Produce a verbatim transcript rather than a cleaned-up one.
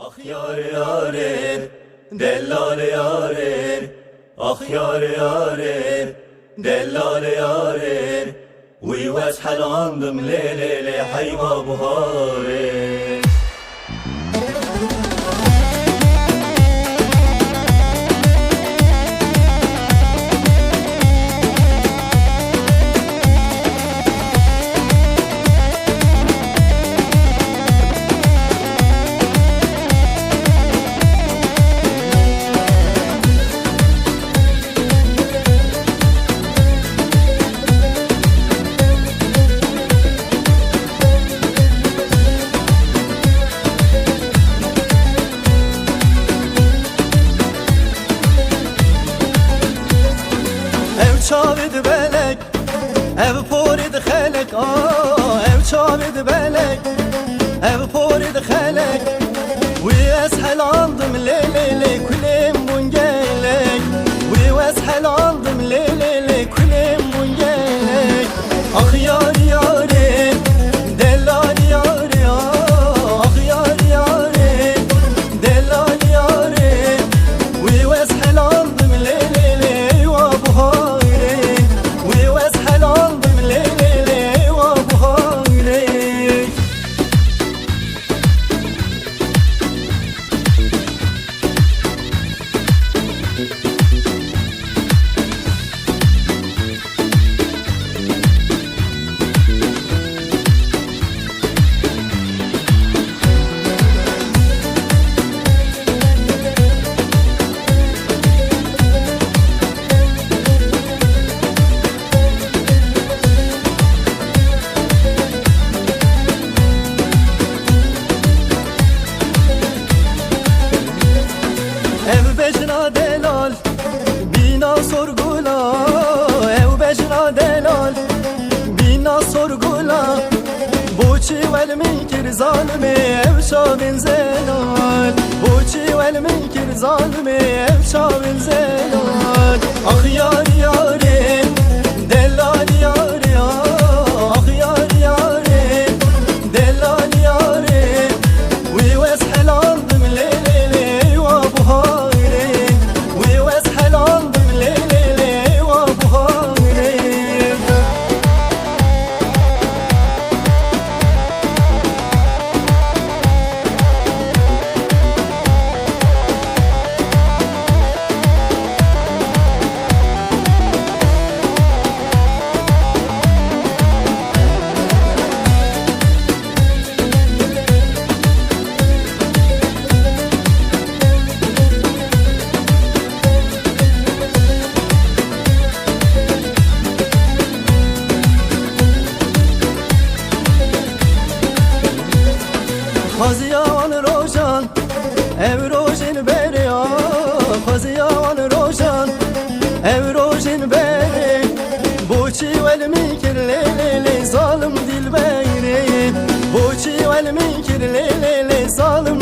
Ax yarê yarê, dellalê yarê, ax yarê yarê, dellalê yarê, wî wes helandim lê lê lê heyva buharê. Ev çavê dibelek, ev porê dixelek, a, ev çavê dibelek, ev porê dixelek. Wî ez helandim lê lê lê kulêm bûn gelek. Wî ez helandim lê lê lê kulêm bûn gelek. Ax yarê yarê, dellalê yarê, ax yarê yarê, dellalê yarê. Wî wes helandim lê lê lê wa buharê. Wî wes helandim lê lê lê wa buharê. Ev bejna delal, bîna sorgula, ew bejna delal, bîna sorgula. Boçî wel min kir zalimê ew çavên zelal, boçî wel min kir zalimê ew çavên zelal. Ax yarê yarê, dellalê yarê, ax yarê yarê, dellalê yarê. Wî wes helandim lê lê lê wa buharê. Wî wes helandim lê lê lê wa buharê. Xweziya wan rojan, ev rojên berê, a, xweziya wan rojan, ev rojên berê. Boçî wel min kir lê lê lê zalim dilberê. Boçî wel min kir lê lê lê zalim